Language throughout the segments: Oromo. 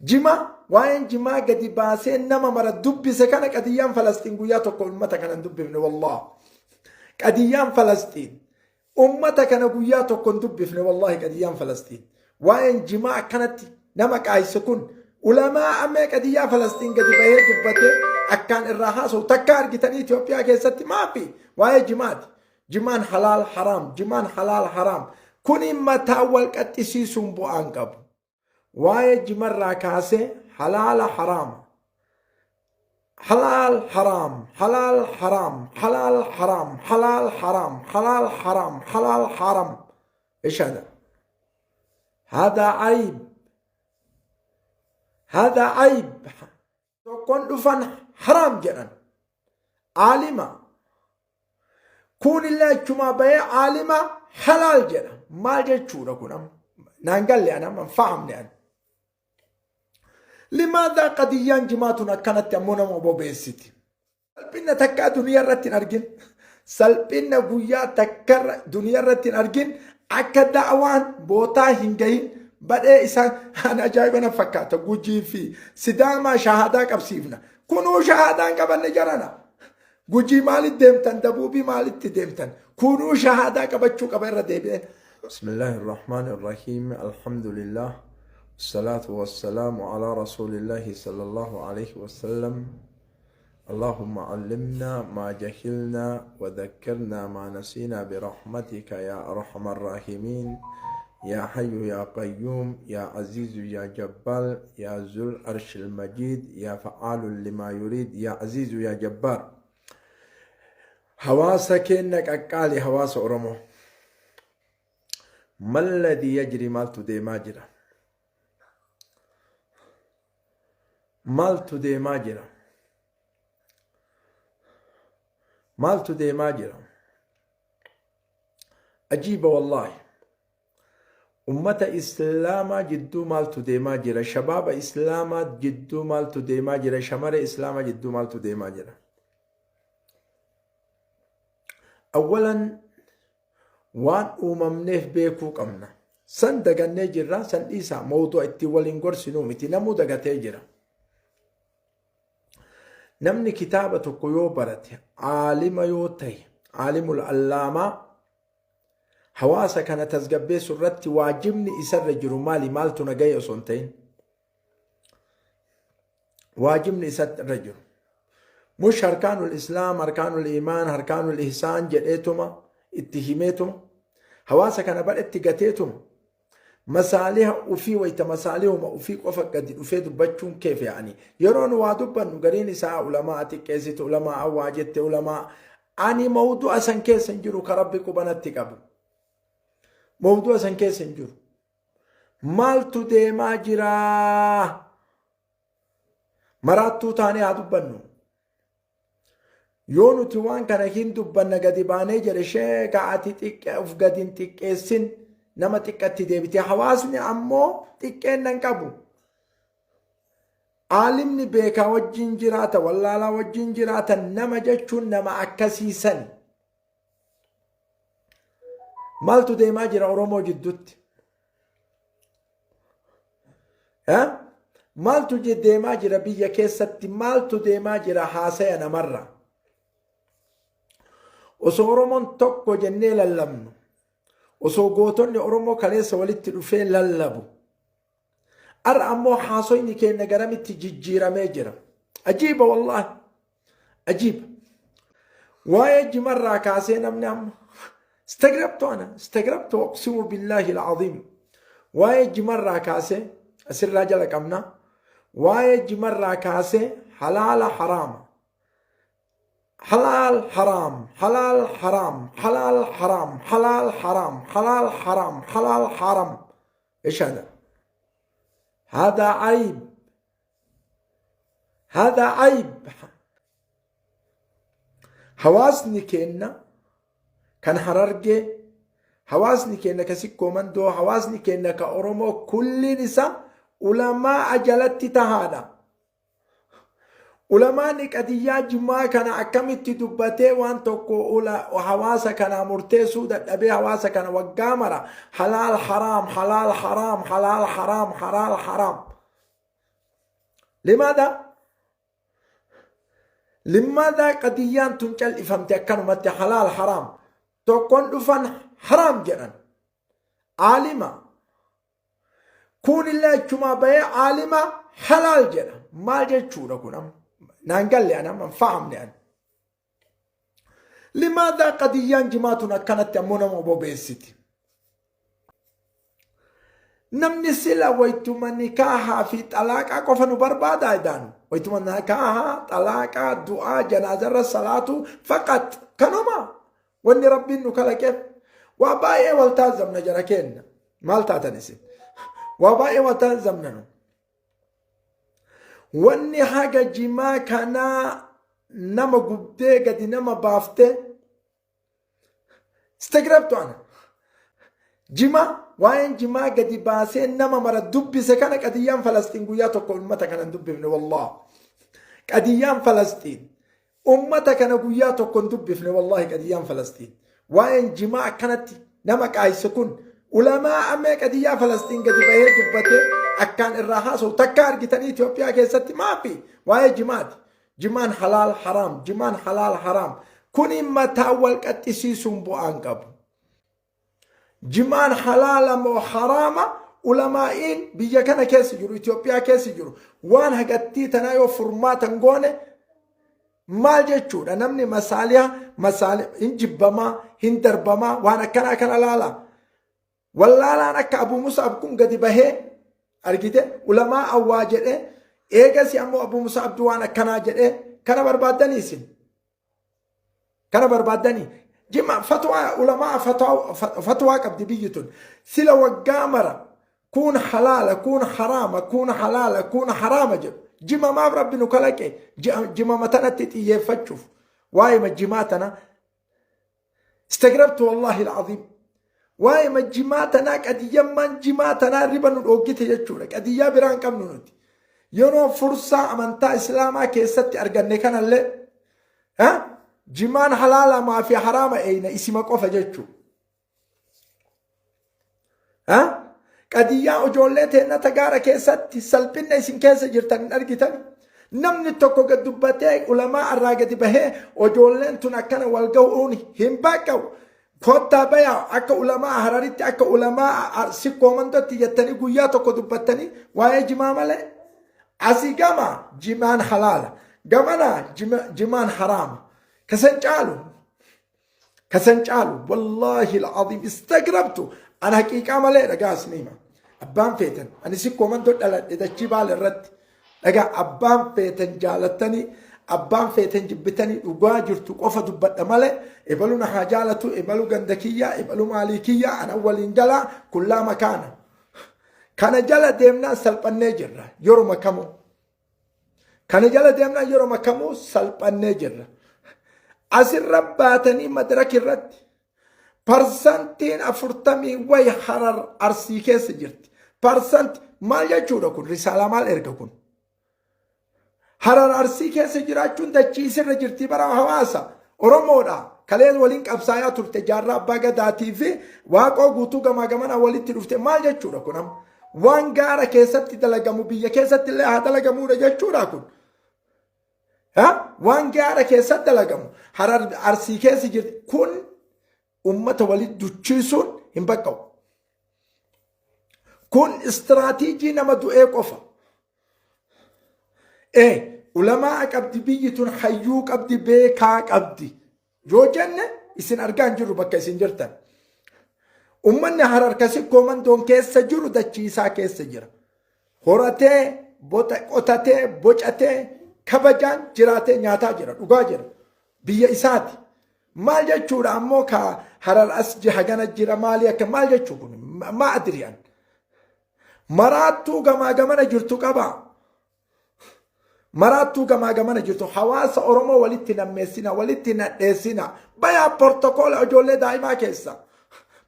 Jima waa'een jimaa gadi baasee nama mara dubbise kana qadiyyaan Falasxiin guyyaa tokko ummata kana hin dubbifne wallah. Qadiyyaan Falasxiin ummata kana guyyaa tokko hin dubbifne wallahi qadiyyaan Falasxiin. Waa'een jimaa akkanatti nama qaayse kun ulamaa ammee qadiyyaa Falasxiin gadi bahee dubbatee akkaan irraa haasa'u takka argitanii Itoophiyaa keessatti maafi waa'ee jimaati. Jimaan halaal haraam, jimaan halaal haraam. Kuni mataa wal qaxxisiisuun bu'aan qabu. Waa'ee jimarraa kaasee halaala haraama. Halaal haraam, halaal haraam, halaal haraam, halaal haraam, halaal haraam, halaal haram. إيش هذا؟ هذا عيب. هذا عيب. Tokkoon dhufan haraam jedhan. Aalima. Kuun illee achumaa bahee aalima halaal jedha. Maal jechuudha kun amma? Naan galle an amma hin fahamne an. Limaadaa qadiyyaan jimaatun akkanatti ammoo nama bobeessiti. Salphinna takkaa duniyaa irratti hin argin. Salphinna guyyaa takka duniyaa irratti hin argin akka da'waan bootaa hin gahin badhee isaan an ajaa'iba na fakkaata gujii fi sidaamaa shahaadaa qabsiifna. Kunuu shahaadaa hin qabanne jarana. Gujii maalitti deemtan dabuubii maalitti deemtan kunuu shahaadaa qabachuu qaba irra deebi'ee. Bismillaahi Rahmaani Rahiim Alhamdulillah Salaatu wassalamu ala Rasuulillaahi sallallahu alaihi wasallam. اللهم علمنا ما جهلنا وذكرنا ما نسينا برحمتك يا أرحم الراحمين يا حي يا قيوم يا عزيز يا جبار يا ذو العرش المجيد يا فعال لما يريد يا عزيز يا جبار hawaasa keenya qaqqaali hawaasa Oromoo. Malladii yajri maaltu deemaa jira? Maaltu deemaa jira? Maaltu deemaa jira? Ajiiba wallaahi. Ummata Islaamaa jidduu maaltu deemaa jira? Shabaaba Islaamaa jidduu maaltu deemaa jira? Shamara Islaamaa jidduu maaltu deemaa jira? Awwalan waan uumamneef beekuu qabna. San dagannee jirra, san dhiisaa mawdu'a ittiin waliin gorsinuu miti, namuu dagatee jira. Namni kitaaba tokko yoo barate, aalima yoo ta'e, aalimul allaamaa hawaasa kana tasgabbeessu irratti waajibni isarra jiru maali maaltu na gahe osoo hin ta'in. Waajibni isarra jiru. Mush harkaanul islaam, harkaanul imaan, harkaanul ihsaan jedheetuma itti himeetuma hawaasa kana badhetti gateetuma masaaliha ufii wayta masaalihuma ufii qofa gadi dhufee dubbachuun keef yaa'anii yeroo nu waa dubbannu gariin isaa ulamaa xiqqeessitu ulamaa waa jette ulamaa ani mawdu'a san keessa hin jiru ka rabbi qubanatti qabu mawdu'a san keessa hin jiru maaltu deemaa jiraa maraattuu taanee haa dubbannu. Yoo nuti waan kana hin dubbanna gadi baanee jedhe sheeka ati xiqqee of gadi hin xiqqeessin nama xiqqatti deebite hawaasni ammoo xiqqeenna hin qabu. Aalimni beekaa wajjin jiraata wallaalaa wajjin jiraata nama jechuun nama akkasiisan. Maaltu deemaa jira Oromoo jidduutti? Maaltu deemaa jira biyya keessatti? Maaltu deemaa jira haasaya namarra? Osoo Oromoon tokko jennee lallabnu, osoo gootonni Oromoo kaleessa walitti dhufee lallabu, har'a ammoo haasoyni keenya garamitti jijjiiramee jira. Ajiiba wallaahi. Ajiiba. Waa'ee jimarraa kaasee namni amma istagrabtu ana istagrabtu uqsimu billaahi alcaziim. Waa'ee jimarraa kaasee asirraa jala qabna. Waa'ee jimarraa kaasee halaala haraama. Halaal haraam halaal haraam halaal haraam halaal haraam halaal haraam halaal haram. إيش هذا؟ هذا عيب هذا عيب hawaasni keenna kan harargee hawaasni keenna ka sikkoo mandoo hawaasni keenna ka oromoo kulliin isaa ulamaa jalatti tahaadha Ulamaanni qadiyyaa jimmaa kana akkamitti dubbatee waan tokko hawaasa kanaa murteessuu dadhabee hawaasa kana waggaa mara halaal haraam halaal haraam halaal haraam halaal haraam. Limaadha? Limaadhaa qadiyyaan tun cal'ifamte akkanumatti halaal haraam. Tokkoon dhufan haraam jedhan. Aalima. Kuunillee achumaa bahee aalima halaal jedha. Maal jechuudha kun amma? Naan galle an amma hin fahamne an. Limaadaa qadiyyaan jimaa tun akkanatti ammoo nama bobeessiti. Namni sila waytuma nikaahaa fi xalaaqaa qofa nu barbaadaa edaanu. Waytuma nikaahaa, xalaaqaa, du'aa, janaazarra salaatu faqat kanuma. Wanni Rabbiin nu kalaqeef waa baay'ee wal taazabna jara keenna. Maal taatan isin? Waa baay'ee wal taazabna nu. Wanni haga jimaa kanaa nama gubdee gadi nama baaftee istagrabtu ana. Jima waa'een jimaa gadi baasee nama mara dubbise kana qadiyyaan Falastiin guyyaa tokko ummata kana hin dubbifne wallah. Qadiyyaan Falastiin ummata kana guyyaa tokko hin dubbifne wallahi qadiyyaan Falastiin. Waa'een jimaa akkanatti nama qaayse kun ulamaa ammee qadiyyaa Falastiin gadi bahee dubbatee akkaan irraa haasa'u takka argitanii Itoophiyaa keessatti maafi waa'ee jimaati. Jimaan halaal haraam, jimaan halaal haraam. Kuni mataa wal qaxxisiisuun bu'aan qabu. Jimaan halaala moo haraama ulamaa'iin biyya kana keessa jiru Itoophiyaa keessa jiru waan hagattii tanaa yoo furmaata hin goone maal jechuudha namni masaaliha masaali hin jibbamaa hin darbamaa waan akkanaa kana laala. Wallaalaan akka Abuu Mus'ab kun gadi bahee argite ulamaa awwaa jedhee eegasi ammoo Abuu Mus'abdu waan akkanaa jedhee kana barbaaddanii isin. Kana barbaaddanii jima fatwaa ulamaa fatwaa qabdi biyyi tun sila waggaa mara kuun halaala kuun haraama kuun halaala kuun haraama jedhu jima maaf rabbi nu kalaqe jima matanatti xiyyeeffachuuf waa'ee jimaa tana istagrabtu wallaahi alcaziim waa'ee jimaa tanaa qadiyyammaan jimaa tanaa riba nu dhooggite jechuudha qadiyyaa biraa hin qabnu nuti yeroo fursaa amantaa islaamaa keessatti arganne kanallee jimaan halaalamaa fi haraama eeyna isima qofa jechuudha. Qadiyyaa ijoollee teenna tagaara keessatti salphinna isin keessa jirtan hin argitan. Namni tokko gad dubbatee ulamaa irraa gadi bahee ijoolleen tun akkana wal gahuun hin baqqa'u. Kottaa bayaa akka ulamaa Hararitti akka ulamaa Sikkoo Mandotti jettanii guyyaa tokko dubbattanii waa'ee jimaa malee. Asii gama jimaan halaala. Gamana jimaan haraama. Kasan caalu kasan caalu wallaahi al'aziim istagrabtu an haqiiqaa malee dhagaa isin hima. Abbaan feetan ani Sikkoo Mandoo dhaladhe dachii baala irratti. Dhagaa abbaan feetan jaalattanii abbaan feetan jibbitanii dhugaa jirtu qofa dubbadha malee ebalu na haa jaalatu ebalu ganda kiyyaa ebalu maalii kiyyaa ana waliin jalaa kullaa makaana. Kana jala deemnaan salphannee jirra yeruma kamuu. Kana jala deemnaan yeruma kamuu salphannee jirra. Asirra baatanii madaraka irratti parsantiin 40 wayi Harar Arsii keessa jirti. Parsanti maal jechuudha kun? Risaalaa maal erga kun? Harar Arsii keessa jiraachuun dachii isirra jirti bara hawaasa Oromoodha. Kaleen waliin qabsaayaa turte jaarraa abbaa gadaatii fi waaqoo guutuu gamaa gamanaa walitti dhufte maal jechuudha kun amma? Waan gaara keessatti dalagamu biyya keessatti illee haa dalagamuudha jechuudha kun. Waan gaara keessatti dalagamu Harar Arsii keessa jirti kun ummata walitti duchiisuun hin baqqa'u. Kun istiraatiijii nama du'ee qofa. Ee ulamaa qabdi biyyi tun hayyuu qabdi beekaa qabdi yoo jenne isin argaa hin jirru bakka isin jirtan. Ummanni Harar ka Sikkoo Mandoon keessa jiru dachii isaa keessa jira. Horatee, qotatee, bocatee, kabajaan jiraatee nyaataa jira, dhugaa jira. Biyya isaati. Maal jechuudha ammoo ka Harar as hagana jira maali akka maal jechuu kun maa adriyaan. Maraattuu gamaa gamana jirtu qabaa. Maraattuu gamaa gamana jirtu hawaasa Oromoo walitti nammeessina walitti nadheessina bayaa portokoola ijoollee daa'imaa keessa.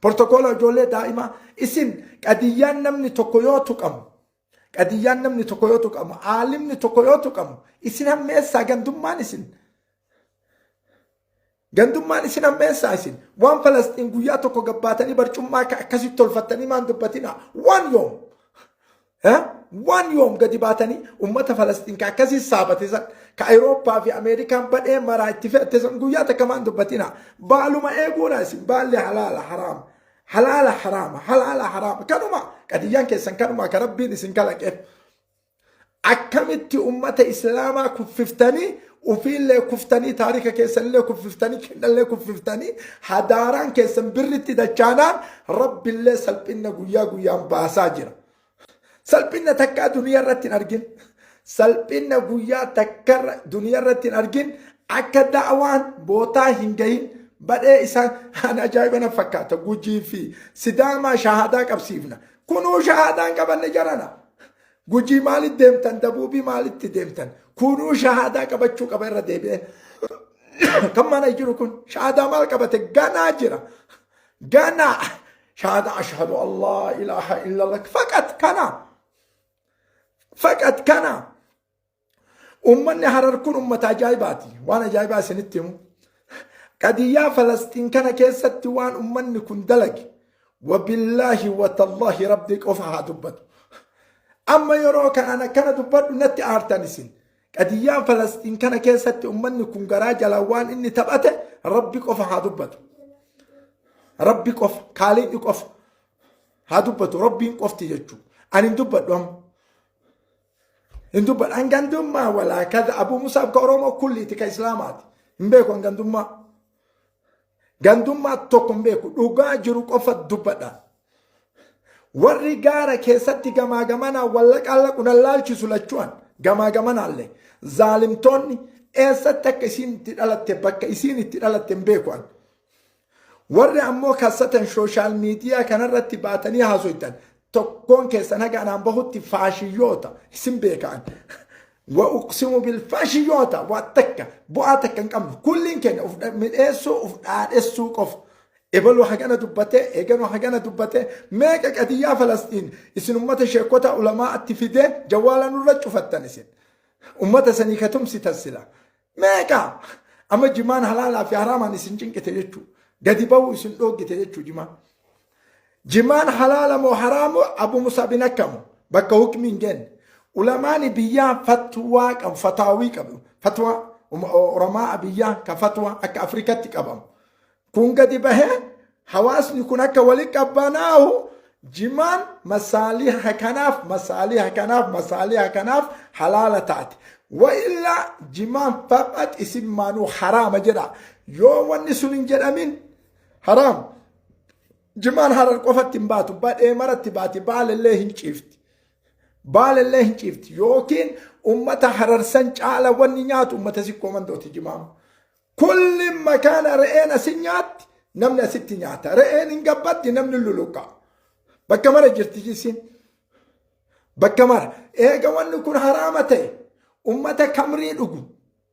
Portokoola ijoollee daa'imaa isin qadiyyaan namni tokko yoo tuqamu qadiyyaan namni tokko yoo tuqamu aalimni tokko yoo tuqamu isin hammeessaa gandummaan isin. Gandummaan isin hammeessaa isin waan Falasxiin guyyaa tokko gabbaatanii barcummaa akka akkasitti tolfattanii maan dubbatina waan yoom. Waan yoom gadi baatanii ummata Falastiin ka akkasii saabate san, ka Awurooppaa fi Ameerikaan badhee maraa itti fe'atte san guyyaa takka maan dubbatina? Baaluma eeguudha isin. Baalli halaala haraama. Halaala haraama. Halaala haraama. Kanuma qadiyyaan keessan kanuma ka Rabbiin isin kalaqeef. Akkamitti ummata Islaamaa kuffiftanii, ufiillee kuftanii, taarika keessanillee kuffiftanii, kennallee kuffiftanii, hadaaraan keessan birritti dachaanaan Rabbillee salphinna guyyaa guyyaan baasaa jira. Salphinna takkaa duniyaa irratti hin argin. Salphinna guyyaa takka duniyaa irratti hin argin, akka da'waan bootaa hin gahin badhee isaan ani ajaa'iba na fakkaata. Gujii fi Sidaamaa shahaadaa qabsiifna. Kunuu shahaadaan qabanne jarana. Gujii maalitti deemtan? Dabuubii maalitti deemtan? Kunuu shahaadaa qabachuu qaba irra deebi'ee. Kan mana jiru kun shahaadaa maal qabate? Ganaa jira. Ganaa. Shahaadaa ashhadu Allah ilaaha illallah faqat kana. Faqat kana. Uummanni Harar kun uummata ajaa'ibaati. Waan ajaa'ibaa isinitti himu. Qadiyyaa Falastiin kana keessatti waan uummanni kun dalage, wabillaahi watallaahi, Rabbi qofa haa dubbatu. Amma yeroo kanaan akkana dubbadhu natti aartan isin. Qadiyyaa Falastiin kana keessatti uummanni kun garaa jalaan waan inni taphate Rabbi qofa haa dubbatu. Rabbi qofa, kaaliqni qofa haa dubbatu, Rabbiin qofti jechuudha. Ani hin dubbadhu amma. Hin dubbadhu. An gandummaa walaa kaza Abuu Musaaf ka Oromoo kulliiti, ka Islaamaati. Hin beeku an gandummaa. Gandummaa tokko hin beeku. Dhugaa jiru qofa dubbadha. Warri gaara keessatti gamaa gamanaa wallaqaan laqu nan laalchisu lachu'an gamaa gamanaallee. Zaalimtoonni eessatti akka isiin itti dhalatte, bakka isiin itti dhalatte hin beeku an. Warri ammoo kassatan social media kanarratti baatanii haasoytan tokkoon keessan haga anaan bahutti faashiyyoota isin beekaan. Wa uqsimu bil faashiyyoota waa takka bu'aa takka hin qabnu. Kulliin keenya uf midheessuu, uf dhaadhessuu qofa. Ebaluu hagana dubbatee, eeganuu hagana dubbatee, meeqa qadiyyaa Falastiin isin ummata sheekota ulamaa'atti fidee jawwaala nurra cufattan isin. Ummata sanii ka tumsitan sila. Meeqa? Amma jimaan halaalaa fi haraamaan isin cinqite jechuu. Gadi bahuu isin dhooggite jechuu jimaan. Jimaan halaala moo haraamu Abu Musabin akkamu bakka hukmi hin genne. Ulamaani biyyaa fatwaa qabu, fataawii qabu. Fatwaa Oromaa biyyaa ka fatwaa akka Afrikatti qabamu. Kun gadi bahee hawaasni kun akka wali qabbanaahu, jimaan masaaliha kanaaf, masaaliha kanaaf, masaaliha kanaaf halaala taate. Wa illaa jimaan faqat isin maanuu haraama jedha. Yoo wanni sun hin jedhamin haraam. Jimaan Harar qofatti hin baatu, badhee maratti baati, Baalellee hin ciifti. Baalellee hin ciifti. Yookiin ummata Hararsan caala wanni nyaatu ummata Sikkoo Mandooti jimaama. Kulli makaana re'een asin nyaatti, namni asitti nyaata. Re'een hin gabbatti, namni luluqa. Bakka mara jirti isiin. Bakka mara. Eega wanni kun haraama ta'e, ummata kamrii dhugu,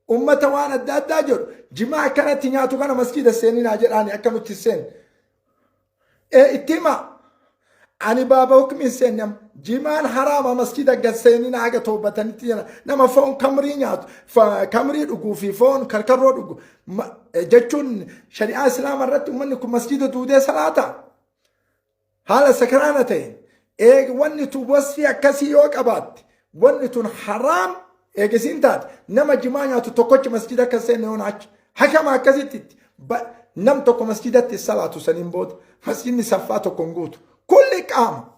ummata waan adda addaa jedhu, jimaa akkanatti nyaatu kana masjiida seeninaa jedhaani akka nutti seen. Ee, itti himaa. Ani baaba hukmi hin seenne amma. Jimaan haraama, masjida gad seenina haga toobatanitti jedha. Nama foon kamrii nyaatu, kamrii dhuguu fi foon karkarroo dhugu jechuun shari'aa Islaama irratti uummanni kun masjida duudee salaata. Haala sakraana ta'een. Eeg wanni tun wasfii akkasii yoo qabaatte, wanni tun haraam eegisiin taate, nama jimaa nyaatu tokkochi masjida akka seenne yoona achi hakama akkasitti itti nam tokko masjidatti salaatu saniin booda masjidni saffaa tokko hin guutu. Kulli qaama,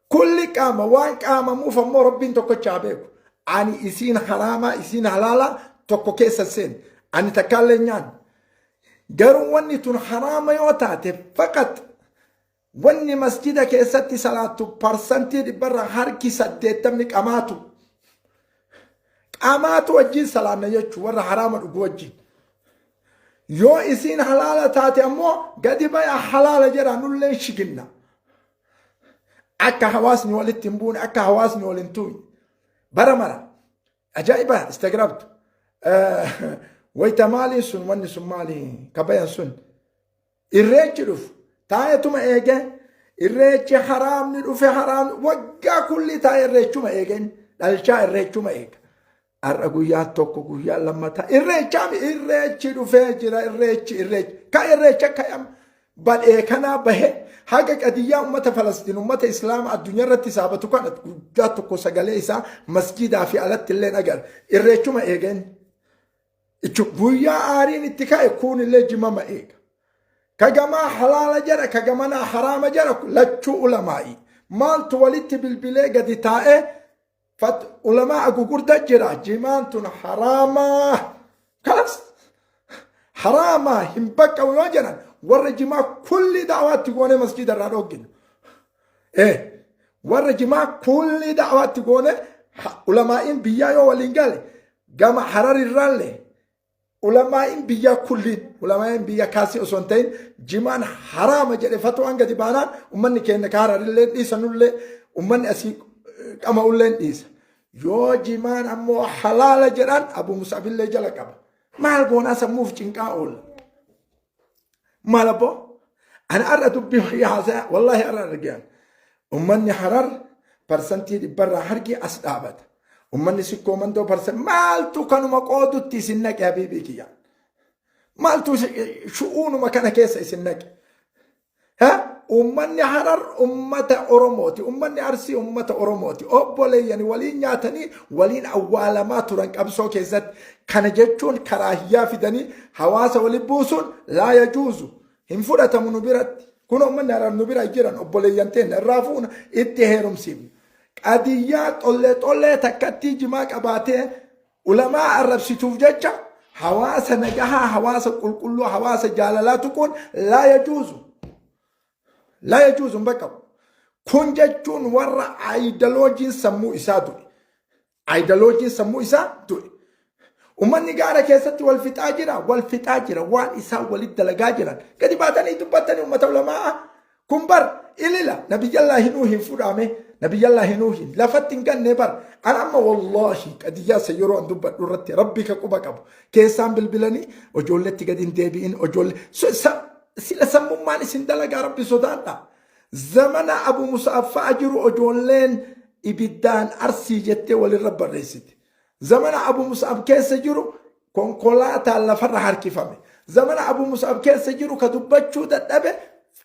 kulli qaama waan qaamamuuf ammoo Rabbiin tokkocha haa beeku. Ani isiin haraamaa isiin halaalaa tokko keessa seen ani takkaallee nyaanne. Garuu wanni tun haraama yoo taate, faqat wanni masjida keessatti salaattu 100% harki 80 qamaatu. Qamaatu wajjin salaanna jechuun warra haraama dhugu wajjin. Yoo isiin halaala taate ammoo gadi baya halaala jedha, nulleen shiginna. Akka hawaasni walitti hin buune, akka hawaasni wal hin tuuyne. Bara mara. Ajaa'iba istagrabtu. Wayita maaliin sun, wanni sun maali kabayan sun? Irreechi dhufu taa'etuma eege, irreechi haraamni dhufe, haraamni waggaa kulli taa'e irreechuma eegen dhalchaa, irreechuma eega. Har'a guyyaa tokko, guyyaa lammataa irreechaami, irreechi dhufee jira, irreechi, irreechi ka irreecha kayam badhee kanaa bahe Haga qadiyyaa ummata Falastiin, ummata Islaama addunyaa irratti saabatu kana guddaa tokko sagalee isaa masjiidaa fi alatti illee agarre. Irreechuma eega inni. Jechuun guyyaa aariin itti ka'e kuunillee jimama eega. Ka gamaa halaala jedha, ka gamanaa haraama jedha, lachuu ulamaa'i. Maaltu walitti bilbilee gadi taa'ee fat ulamaa gugurda jira, jimaan tun haraamaa. Kalas haraamaa hin baqqa'u yoo jedhan, warra jimaa kulli da'waatti goonee masjiida irraa dhoggina. Warra jimaa kulli da'waatti goonee, ulamaa'iin biyyaa yoo waliin gale, gama Harar irraallee ulamaa'iin biyyaa kulliin, ulamaa'iin biyya kaasii osoo hin ta'in, jimaan haraama jedhe fatwaan gadi baanaan, ummanni keenya ka Hararillee dhiisanullee, ummanni asii qama'ullee dhiisa. Yoo jimaan ammoo halaala jedhan, Abu Musabillee jala qaba. Maal goonaa sammuuf cinqaa oolla? Maal abboo? Ani har'a dubbii wayii haasaya, wallaahi har'a argaan. Ummanni Harar 100% harki as dhaabata. Ummanni Sikkoo Mandoo parsan maaltu kanuma qoodutti isin naqe, habiibii kiyya? Maaltu shu'uunuma kana keessa isin naqe? Ummanni Harar ummata Oromooti. Ummanni Arsii ummata Oromooti. Obboleeyyani waliin nyaatanii waliin awwaalamaa turan qabsoo keessatti. Kana jechuun karaa hiyyaa fidanii hawaasa waliin buusuun laa yajuuzu. Hin fudhatamu nu biratti. Kun ummanni Harar nu bira jiran obboleeyyan teenya irraa fuuna, itti heerumsiifna. Qadiyyaa xollee xollee takkattii jimaa qabaatee ulamaa arrabsituuf jecha hawaasa nagahaa, hawaasa qulqulluu, hawaasa jaalalaa tuquun laa yajuuzu. Laa yajuuzu, hin baqqabu. Kun jechuun warra aayidaloojiin sammuu isaa du'e. Aayidaloojiin sammuu isaa du'e. Uummanni gaara keessatti wal fixaa jira, wal fixaa jira, waan isaan walitti dalagaa jiran. Gadi baatanii dubbattanii uummata ulamaa. Kun bar ilila nabiyyallaahi Nuuhin fudhame, nabiyyallaahi Nuuhin lafatti hin ganne bar. An amma wallaahi qadiyyaa isa yeroo an dubbadhu irratti rabbi ka quba qabu. Keessaan bilbilanii ijoolletti gadi hin deebi'in, ijoollee sila sammummaan isin dalagaa, rabbi sodaadha. Zamana Abu Musa'ab fa'a jiru ijoolleen ibiddaan Arsii jettee walirra barreessite. Zamana Abu Musa'ab keessa jiru konkolaataan lafarra harkifame. Zamana Abu Musa'ab keessa jiru ka dubbachuu dadhabe,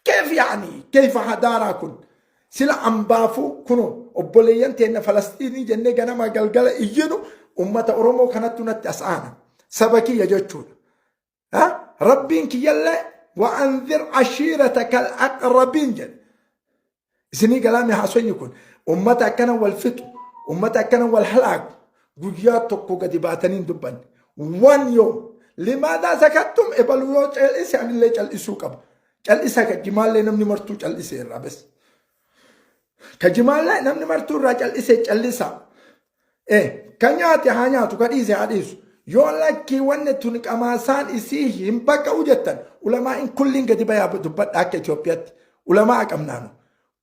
keef yaani keefa hadaaraa kun. Sila ambaafuu kunoo obboleeyyan teenna Falastiinii jennee ganama galgala iyyinu, ummata Oromoo kanattu natti as aana. Saba kiyya jechuudha. Rabbiin kiyyallee wa'anzir ashiirataka al-aqrabiin jedhe. Isinii galaame haasoyni kun? Ummata akkana wal fixu, ummata akkana wal halaaku guyyaa tokko gadi baatanii hin dubbanne. Waan yoo limaadaa sakattum ebalu yoo cal'ise anillee cal'isuu qaba. Cal'isa ka jimaallee namni martuu cal'ise irraa bes. Ka jimaallee namni martuu irraa cal'ise cal'isa. Ka nyaate haa nyaatu, ka dhiise haa dhiisu. Yoo lakkii wanni tun qamaasaan isii hin baqa'u jettan, ulamaa'in kulliin gadi bayaa dubbadha akka Itoophiyaatti. Ulamaa qabnaanu.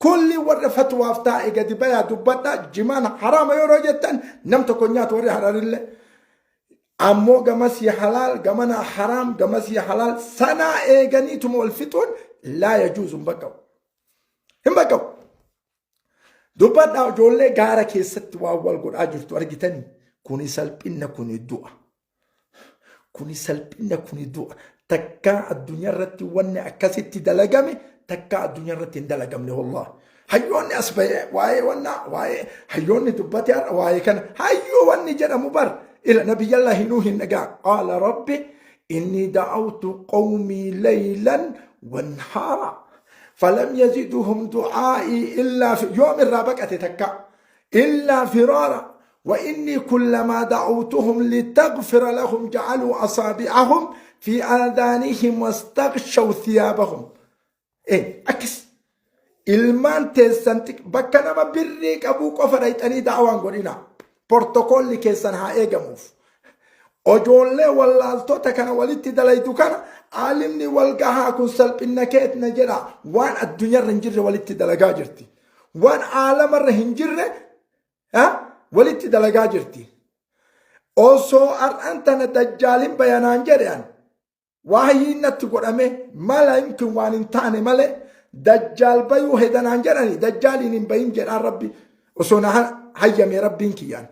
Kulli warra fatwaaf taa'e gadi bayaa dubbadha, jimaan haraama yeroo jettan nam tokko nyaatu warri Hararillee. Ammoo gamasii halaal, gamanaa haraam, gamasii halaal sanaa eeganiituma wal fixuun laa yajuuzu, hin baqa'u. Hin baqa'u. Dubbadhaa, ijoollee gaara keessatti waan wal godhaa jirtu argitanii, kuni salphinna, kuni du'a. Kuni salphinna, kuni du'a. Takkaa addunyaa irratti wanni akkasitti dalagame takkaa addunyaa irratti hin dalagamne wallahi. Hayyoonni as bahee waa'ee wannaa waa'ee hayyoonni dubbate har'a waa'ee kana hayyuu wanni jedhamu bar ila nabiyyallaahi Nuuhin dhagaa, qaala rabbi inni da'awtu qawmii laylan wanhaara falam yaziduhum du'aa'ii illaa yoom irraa baqate takka illaa firaara وإني كلما دعوتهم لتغفر لهم جعلوا أصابعهم في آذانهم واستغشوا ثيابهم. إيه أكس ilmaan teessan bakka nama birrii qabuu qofa dhayxanii da'awaan godhina. Portokoolli keessan haa eegamuuf. Ojoollee wallaaltota kana walitti dalaydu kana aalimni wal gahaa kun salphinna keetna jedha, waan addunyaarra hin jirre walitti dalagaa jirti. Waan aalamarra hin jirre walitti dalagaa jirti. Osoo har'aan tana dajjaalin bayanaan jedhe an waahyiin natti godhame mala yumkin waan hin taane malee, dajjaal bayuu hedanaan jedhani, dajjaaliin hin bayin jedhaan rabbi osoo na hayyame rabbiin kiyyaan.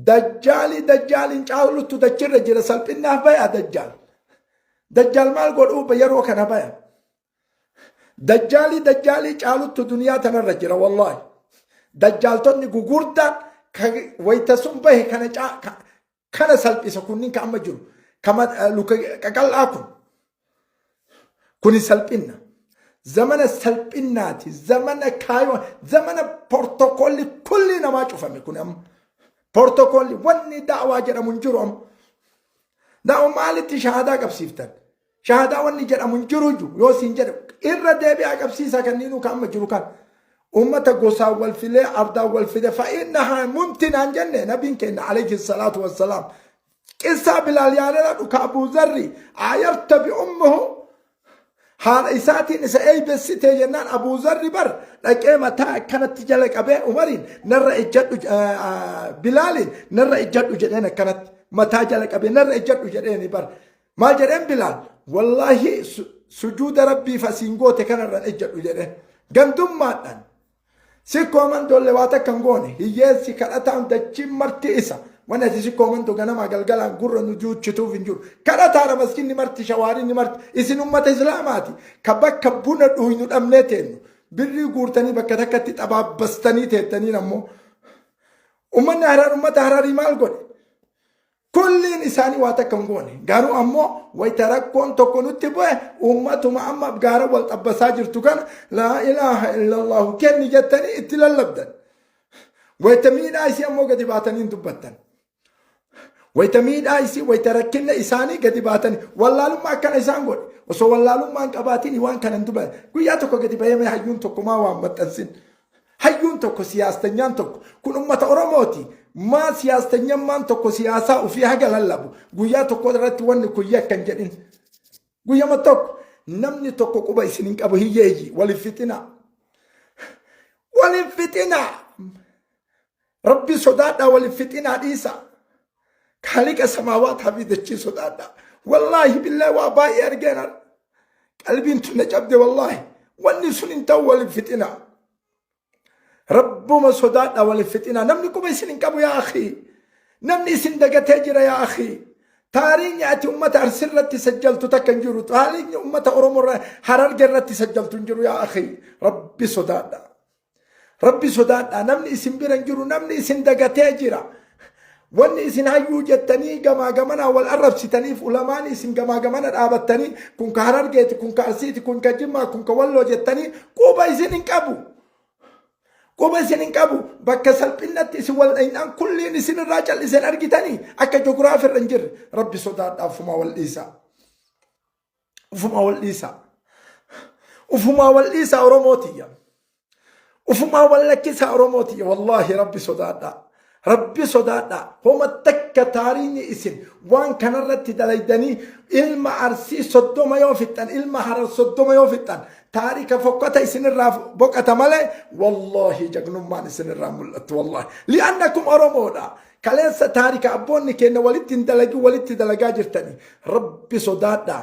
Dajjaali dajjaaliin caaluttu dachirra jira, salphinnaaf baya dajjaal. Dajjaal maal godhuu yeroo kana baya? Dajjaalii dajjaalii caaluttu duniyaa tanarra jira wallaahi. Dajjaaltonni gugurdaan wayita sun bahe kana kana salphisa kunniin ka amma jiru. Kama luka qaqal'aa kun. Kuni salphinna. Zamana salphinnaati. Zamana kaayoo zamana portokoolli kulli namaa cufame kun amma. Portokoolli wanni da'waa jedhamu hin jiru amma. Da'wa maalitti shahaadaa qabsiiftan? Shahaadaa wanni jedhamu hin jiru iyyuu yoo siin jedhe irra deebi'aa qabsiisaa kanniinuu ka amma jiru kan. Ummata gosaan wal filee ardaan wal fide fa'innahaa mumtinaan jenne nabiin keenya alayhi salaatu wassalaam. Qissaa Bilaal yaadadha ka Abuu Zarri ayarta bi ummuhu haadha isaatiin isa eeybessitee jennaan Abuu Zarri bar dhaqee mataa akkanatti jala qabee Umariin narra ejjadhu Bilaaliin narra ejjadhu jedheen akkanatti mataa jala qabee narra ejjadhu jedheeni bar maal jedheen Bilaal wallaahi sujuuda rabbiif asiin goote kanarran ejjadhu jedheen gandummaadhaan Sikkoo mandoolle waa takka hin goone. Hiyyeessi kadhataan dachiin marti isa. Wanni ati sikkoo mandoo ganamaa galgalaan gurra nu juuchituuf hin jiru. Kadhataadha masjidni marti shawaarinni marti. Isin ummata islaamaati. Ka bakka buna dhuuynu dhabnee teennu. Birrii guurtanii bakka takkatti xabaabbastanii teettaniin ammoo. Ummanni harar ummata hararii maal godhe? Kulliin isaanii waa takka hin goone. Garuu ammoo wayita rakkoon tokko nutti bu'e uummatuma amma gaara wal xabbasaa jirtu kana laa ilaaha illallahu kenni jettanii itti lallabdan. Wayita miidhaa isii ammoo gadi baatanii hin dubbattan. Wayita miidhaa isii wayita rakkinna isaanii gadi baatanii wallaalummaa akkana isaan godhe. Osoo wallaalummaa hin qabaatiin waan kana hin dubbatan. Guyyaa tokko gadi bahee mee hayyuun tokko maa waan maxxansin. Hayyuun tokko siyaastanyaan tokko kun ummata Oromooti. Maa siyaastanyammaan tokko siyaasaa ofii haga lallabu guyyaa tokko irratti wanni kun yakka hin jedhin. Guyyama tokko namni tokko quba isin hin qabu hiyyeeyyi wal hin fixinaa. Wal hin fixinaa. Rabbi sodaadhaa wal hin fixinaa dhiisaa. Kaaliqa samaawaat fi dachii sodaadhaa. Wallaahi billaahi waa baay'ee argeen har'a. Qalbiin tun na cabde wallaahi. Wanni sun hin ta'u wal hin fixinaa. Rabbuma sodaadhaa wal hin fixinaa. Namni quba isin hin qabu yaa akhii. Namni isin dagatee jira yaa akhii. Taariikni ati ummata Arsii irratti sajjaltu takka hin jiru. Taariikni ummata Oromoo irra Hararge irratti sajjaltu hin jiru yaa akhii. Rabbi sodaadhaa. Rabbi sodaadhaa namni isin bira hin jiru namni isin dagatee jira. Wanni isin hayyuu jettanii gamaa gamanaa wal arrabsitaniif ulamaan isin gamaa gamana dhaabattanii kun ka Harargeeti kun ka Arsiiti kun ka Jimmaa kun ka Walloo jettanii quba isin hin qabu. Quba isin hin qabu bakka salphinnatti isin wal dhaynaan kulliin isin irraa cal'isen argitanii akka jogiraafii irra hin jirre rabbi sodaadhaa ufumaa wal dhiisaa. Ufumaa wal dhiisaa. Ufumaa wal dhiisaa Oromoo tiyya. Ufumaa wal lakkisaa Oromoo tiyya. Wallaahi rabbi sodaadhaa. Rabbi sodaadhaa. Homa takka taariinyi isin waan kanarratti dalaydanii ilma Arsii 30 yoo fixxan ilma Harar 30 yoo fixxan taarika fokkata isinirraa boqata malee wallaahi jagnummaan isinirraa mul'attu wallaahi. Li'annakum Oromoodha. Kaleessa taarika abboonni keenya walitti hin dalagin walitti dalagaa jirtanii. Rabbi sodaadhaa.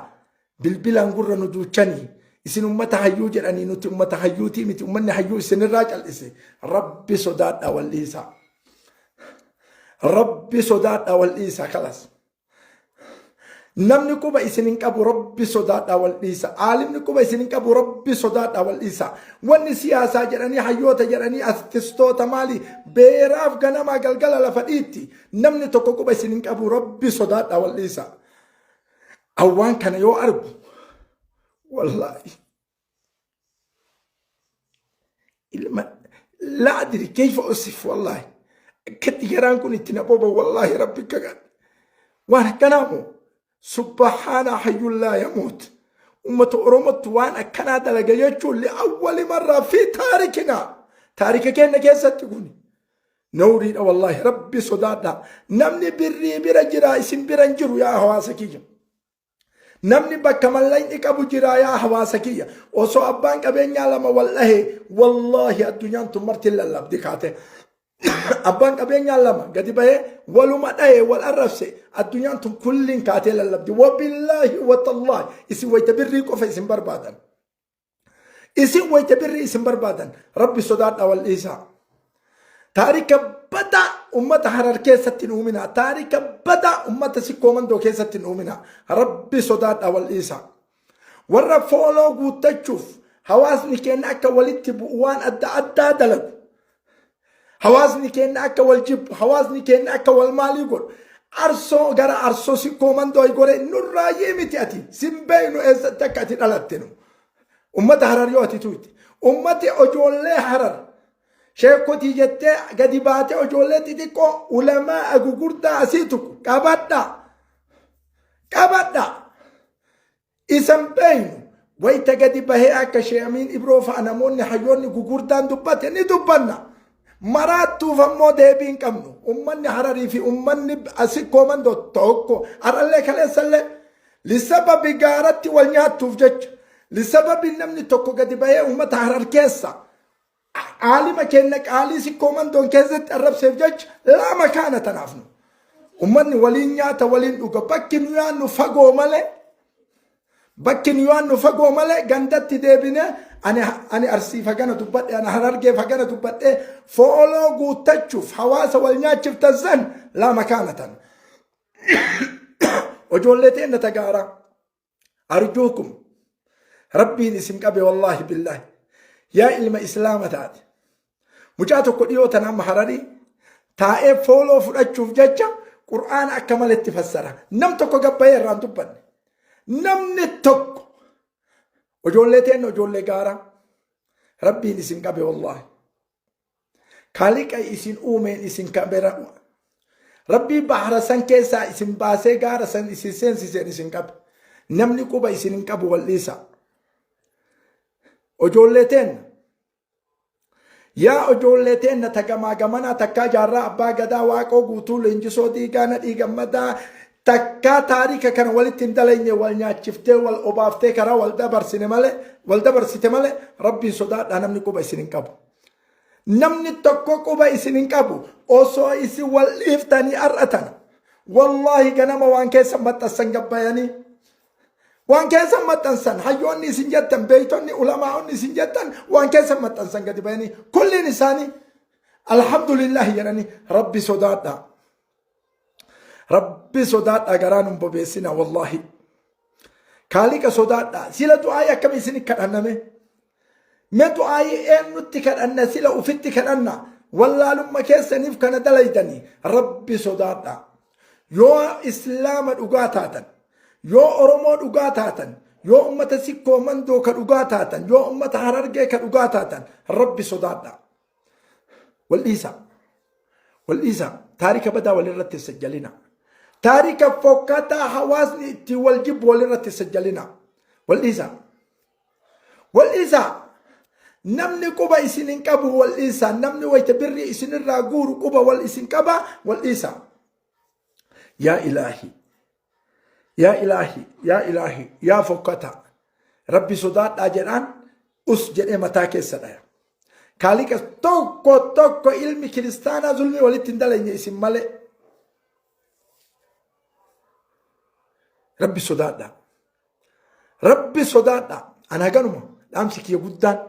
Bilbilaan gurra nu duuchanii. Isin ummata hayyuu jedhanii nuti ummata hayyuutii miti ummanni hayyuu isinirraa cal'ise. Rabbi sodaadhaa wal dhiisaa. Rabbi sodaadhaa wal dhiisaa kalas. Namni quba isin hin qabu rabbi sodaadhaa wal dhiisa. Aalimni quba isin hin qabu rabbi sodaadhaa wal dhiisa. Wanni siyaasaa jedhanii hayyoota jedhanii artistoota maali beeraaf ganamaa galgala lafa dhiitti. Namni tokko quba isin hin qabu rabbi sodaadhaa wal dhiisa. Awwaan kana yoo argu wallaahi ilma laa adri kayfa usif wallaahi akkatti garaan kun itti na boba wallaahi rabbi kagan waan akkanaa moo subhaana hayyun laa yamuut ummata oromottu waan akkanaa dalaga jechuun li'awwali marraa fi taarikinaa taarika keenya keessatti kun nawriidha wallaahi rabbi sodaadha namni birrii bira jira isin bira hin jiru yaa hawaasa kiyya Namni bakka mallaqni qabu jira yaa hawaasa kiyya. Osoo abbaan qabeenyaa lama wal dhahee wallaahi addunyaan tun marti hin lallabdi kaate. Abbaan qabeenyaa lama gadi bahee waluma dhahee wal arrabse addunyaan tun kulliin kaatee lallabdi. Wabillaahi watallaahi isin wayita birrii qofa isin barbaadan. Isin wayita birrii isin barbaadan rabbi sodaadhaa wal dhiisaa. Taarika badaa ummata Harar keessatti hin uuminaa. Taarika badaa ummata Sikkoo Mandoo keessatti hin uuminaa. Rabbi sodaadhaa wal dhiisaa. Warra fooloo guuttachuuf Hawaasni keenya akka walitti bu'u waan adda addaa dalagu. Hawaasni keenya akka wal jibbu, hawaasni keenya akka wal maalii godhu. Arsoo gara arsoo sikkoo mandoo gore nurraayyee miti ati sin beeknu eessatti akka ati dhalatte nu. Ummata Harar yoo ati tuuti. Ummati ijoollee Harar sheekotii jettee gadi baatee ijoollee xixiqqoo ulamaa gugurdaa asii tuqu qabadhaa. Qabadhaa. Isan beeynu wayta gadi bahee akka Shee Amiin Ibroo fa'a namoonni hayyoonni gugurdaan dubbate ni dubbanna. Maraattuuf ammoo deebii hin qabnu. Ummanni Hararii fi ummanni Sikkoo Mandoo tokko har'allee kaleessallee lisababi gaaratti wal nyaattuuf jecha lisababi namni tokko gadi bahee ummata Harar keessa aalima keenya qaalii Sikkoo Mandoon keessatti arrabseef jecha lama kaana tanaaf nu. Ummanni waliin nyaata waliin dhuga bakki nu yaannu fagoo malee bakki nu yaannu fagoo malee gandatti deebine ani Arsii fagana dubbadhe ani Harargee fagana dubbadhe fooloo guuttachuuf hawaasa wal nyaachiftan san lama kaana tan. Ijoollee teenna tagaaraa. Arjuukum rabbiin isin qabe wallaahi billaahi yaa ilma islaama taate mucaa tokko dhiyoo tana amma Hararii taa'ee fooloo fudhachuuf jecha qur'aana akka maletti fassara nam tokko gabbayee irraan dubbanne namni tokko ijoollee teenna ijoollee gaaraa rabbiin isin qabe wallaahi Kaaliqa isin uumeen isin qabe Rabbii bahara san keessaa isin baasee gaara san isin seensiseen isin qabe. Namni quba isin hin qabu wal dhiisa. Ijoollee teenna. Yaa ijoollee teenna ta gamaa gamanaa takkaa jaarraa abbaa gadaa waaqoo guutuu leenjisoo diigaa nadhii gammadaa takkaa taarika kana walitti hin dalagne wal nyaachiftee wal obaaftee karaa wal dabarsine malee wal dabarsite malee rabbiin sodaadhaa namni quba isin hin qabu. Namni tokko quba isin hin qabu osoo isin wal dhiiftanii har'atan wallaahi ganama waan keessa maxxansan gabbayanii waan keessa maxxansan hayyoonni isin jettan beeytonni ulamaa'onni isin jettan waan keessa maxxansan gadi bayanii kulliin isaanii alhamdulillahi jedhanii rabbi sodaadhaa. Rabbi sodaadhaa garaa nun bobeessina wallaahi. Kaaliqa sodaadhaa sila du'aayii akkamii isin kadhanname? Mee du'aayii eenyutti kadhanna sila ufitti kadhanna wallaalumma keessaniif kana dalaydanii rabbi sodaadhaa. Yoo islaama dhugaa taatan yoo Oromoo dhugaa taatan yoo ummata Sikkoo Mandoo ka dhugaa taatan yoo ummata Harargee ka dhugaa taatan rabbi sodaadhaa. Wal dhiisaa. Wal dhiisaa. Taarika badaa walirratti hin sajjalina. Taarika fokkataa hawaasni ittiin wal jibbu walirratti hin sajjalina. Wal dhiisaa. Wal dhiisaa. Namni quba isin hin qabu wal dhiisaa. Namni wayita birrii isinirraa guuru quba wal isin qaba wal dhiisaa. Yaa ilaahi. Yaa ilaahi. Yaa ilaahi. Yaa fokkataa. Rabbi sodaadhaa jedhaan us jedhee mataa keessa dhaya. Kaaliqa tokko tokko ilmi kiristaanaa zulmii walitti hin dalanye isin malee. Rabbi sodaadhaa. Rabbi sodaadhaa. Ana ganuma dhaamsi kiyya guddaan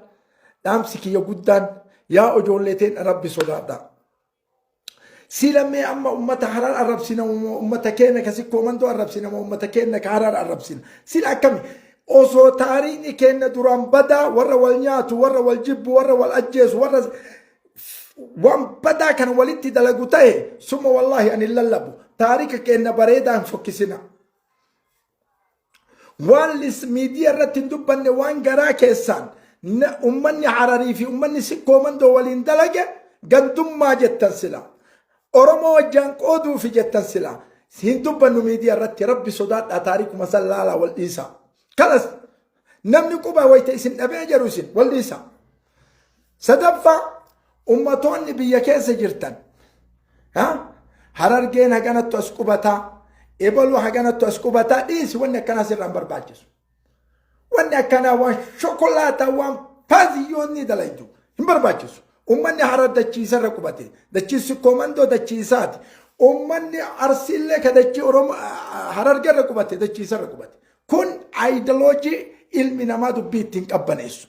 dhaamsi kiyya guddaan yaa ijoollee teen rabbi sodaadhaa. Sila mee amma ummata Harar arrabsina moo ummata keenya ka Sikkoo Mandoo arrabsina moo ummata keenya ka Harar arrabsina. Sila akkami osoo taariikni keenya duraan badaa warra wal nyaatu warra wal jibbu warra wal ajjeesu warra waan badaa kana walitti dalagu ta'e summa wallaahi ani hin lallabu taarika keenya bareedaa hin fokkisina. Waan lis miidiyaa irratti hin dubbanne waan garaa keessaan ummanni Hararii fi ummanni Sikkoo Mandoo waliin dalage gandummaa jettan sila. Oromoo wajjaan qooduufi jettan sila. Hin dubbannu miidiyaa irratti rabbi sodaadhaa taarikuma san laalaa wal dhiisaa. Kalas namni quba wayita isin dhabee jedhu isin wal dhiisaa. Sadaffaa ummatoonni biyya keessa jirtan Harargeen haganattu as qubataa ebaluu haganattu as qubataa dhiisi wanni akkanaa sirraan barbaachisu. Wanni akkanaa waan shokolaataa waan paaziyyoonni dalaydu hin barbaachisu. Ummanni Harar dachiisarra qubate dachii Sikkoo Mandoo dachiisaati. Ummanni Arsiillee ka dachii Oromoo Harargeerra qubate dachiisarra qubate. Kun aayidoloojii ilmi namaa dubbii ittiin qabbaneessu.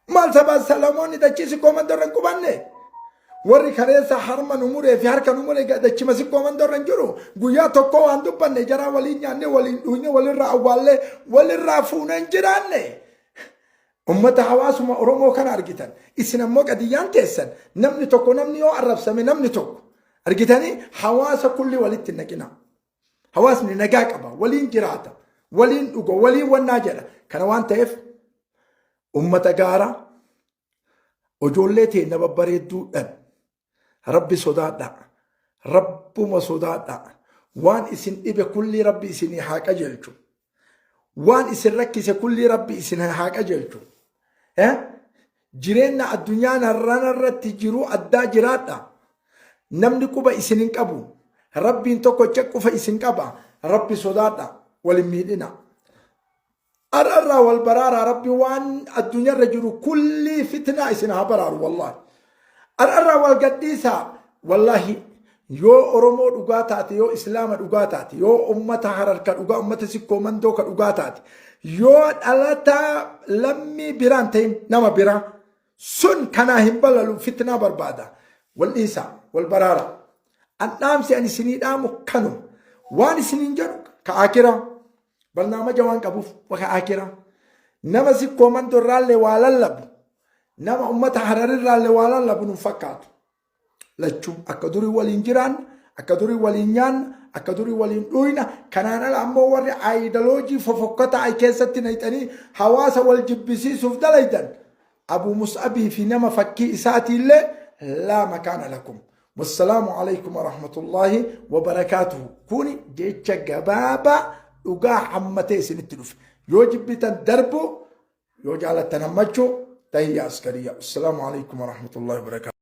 Maal sabaa Salamoonni dachii Sikkoo Mandoo irra hin qubanne? Warri kaleessa harma nu muree fi harka nu muree dachima Sikkoo Mandoo irra hin jiru. Guyyaa tokko waan dubbanne jaraa waliin nyaanne waliin dhugne walirraa awwaallee walirraa fuunee hin jiraanne. Ummata hawaasuma Oromoo kana argitan. Isin ammoo qadiyyaan teessan namni tokko namni yoo arrabsame namni tokko argitanii hawaasa kulli walitti hin naqina. Hawaasni nagaa qaba, waliin jiraata, waliin dhuga, waliin wannaa jedha. Kana waan ta'eef ummata gaara ijoollee teenna babbareedduudhaan Rabbi sodaadhaa. Rabbuma sodaadhaa. Waan isin dhibe kullii Rabbi isinii haa qajeelchu. Waan isin rakkise kullii Rabbi isin haa qajeelchu. Eh? Jireenya addunyaa narrana irratti jiru addaa jiraadha. Namni quba isin hin qabu. Rabbiin tokkocha qufa isin qaba. Rabbi sodaadha. Wal hin miidhina. Har'arraa wal baraaraa Rabbi waan addunyaarra jiru kullii fitnaa isin haa baraaru wallaahi. Har'arraa wal gadhiisaa wallaahi yoo Oromoo dhugaa taate yoo Islaama dhugaa taate yoo ummata Hararka dhugaa ummata Sikkoo Mandoo ka dhugaa taate yoo dhalataa lammii biraan ta'in nama biraa sun kanaa hin balalu fitnaa barbaada. Wal dhiisaa wal baraaraa. An dhaamsi ani isinii dhaamu kanuma. Waan isiniin jedhu ka akiraa. Barnaamaja waan qabuuf waka akira. Nama sikkoo mandoo irraallee waa lallabu. Nama ummata hararirraallee waa lallabu nun fakkaatu. Lachuu akka durii waliin jiraanna, akka durii waliin nyaanna, akka durii waliin dhuyna. Kanaan ala ammoo warri aayidaloojii fofokkataa keessatti naqxanii hawaasa wal jibbisiisuuf dalaydan. Abu Mus'abii fi nama fakkii isaatiillee laa makaana lakum. Wassalaamu alaikum warahmatullaahi wabarakaatuhu. Kuni jecha gabaabaa dhugaa hammatee isinitti dhufe. Yoo jibbitan darbu, yoo jaalattan hammachuu, tahiyya askariya. Wassalaamu alaikum warahmatullaahi wabarakaatuhu.